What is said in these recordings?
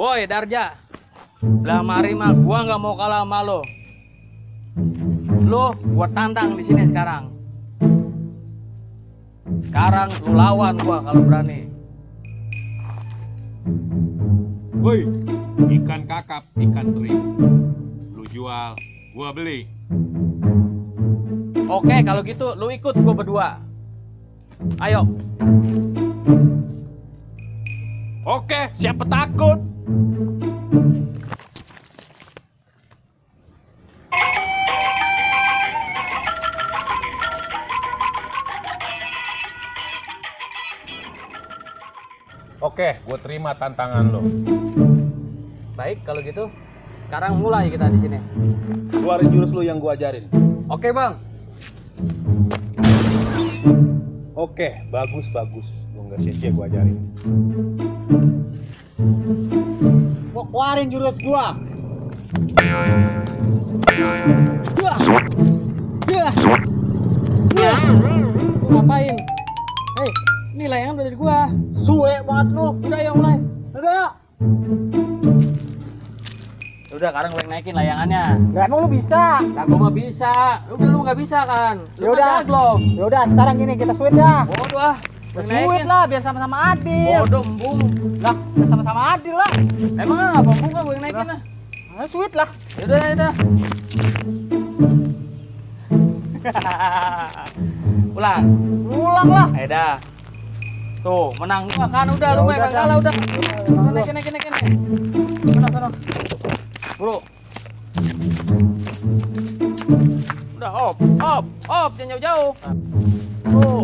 Woi Darja, belah mari mah gua nggak mau kalah sama lo. Lo gua tantang di sini sekarang. Sekarang lu lawan gua kalau berani. Woi, ikan kakap, ikan teri. Lu jual, gua beli. Oke, kalau gitu lu ikut gua berdua. Ayo. Oke, siapa takut? Oke, gue terima tantangan lo. Baik, kalau gitu sekarang mulai kita di sini. Keluarin jurus lo yang gue ajarin. Oke, Bang. Oke, bagus. Gue nggak sia-sia gue ajarin. Gua keluarin jurus gua. Lu ngapain? Hei, ini layangan dari gua. Suwe banget lu. Udah, ayo mulai. Udah. Udah, sekarang gue naikin layangannya. Lah emang lu bisa? Lah gua mah bisa. Udah lu nggak bisa kan? Lu Ya udah. belum. Ya udah, sekarang gini kita sweet dah. Bodoh ah. Gua Sweet naikin. lah biar sama-sama adil. Bodoh embung. Lah, biar sama-sama adil lah. Emang apa embung kan gue yang naikin lah. Sweet lah. Yaudah. Pulang. Ulang lah. Ayo dah. Tuh, menang gua kan udah lu Ya memang udah, kalah udah. Udah. Naikin. Sono. Bro. Udah op, jangan jauh-jauh. Tuh.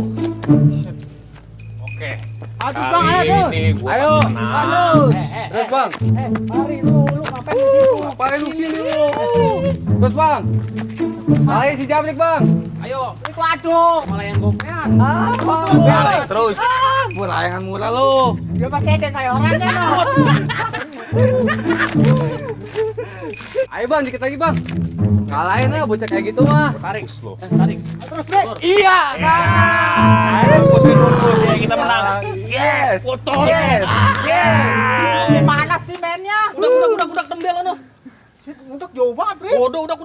Oke. Aduh, Kali Bang, ayo, ini gue Ayo. menang. Terus, Bang. Mari lu ngapain di situ? Ngapain lu sini lu? Terus bang, kalian si Jabrik bang. Ayo, Itu aduh. malah yang gopean. Balik terus. Gua layangan murah lu. Dia pasti ada kayak orang kan. Ayo bang, dikit lagi bang. Kalahin lah bocah kayak gitu mah. Tarik. Terus lo. Tarik. Terus break. Iya kan. Ayo, putus. Ya, kita menang. Yes. Putus. Yes. Gimana sih mainnya? Udah tembel anu. Untuk jauh banget, Bre. Bodoh, udah.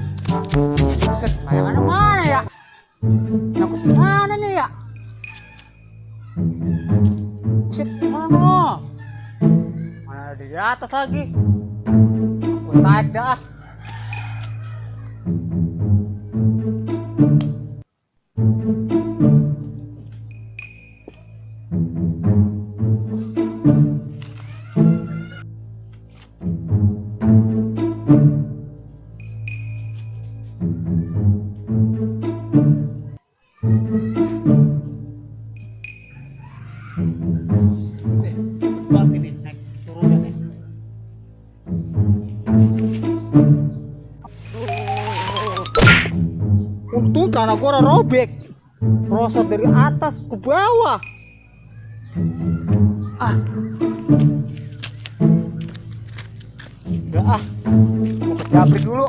Buset, layangannya mana ya? Nyangkut di mana nih ya? Buset, mana? Mana ada di atas lagi? Gue tarik dah. Untung tanah gua robek, rosot dari atas ke bawah. Udah mau ke Jabrik dulu.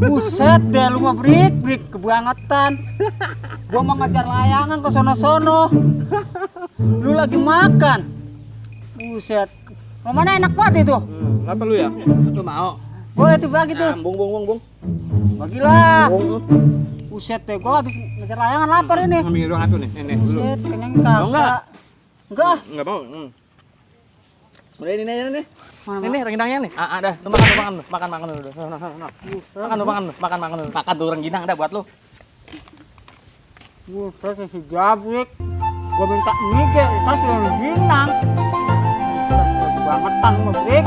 Buset deh lu mah break kebangetan. Gua mau ngejar layangan ke sono-sono. Lu lagi makan. Buset. Mau mana enak banget itu? Apa lu ya? Lu mau? Boleh tuh bagi tuh. Bung. Bagilah. Buset deh, gua habis ngejar layangan lapar ini. Ngambil doang satu nih, nih. Buset, kenyang kagak. enggak? Enggak. Enggak mau. Udah ini aja nih. Mana, Ini rengginangnya nih. Dah. Lu makan dulu. Sono. Makan dulu. Makan tuh rengginang dah buat lu. Buset si Jabrik. Gua minta mie deh, kasih yang ginang. Kebangetan lu, Brik.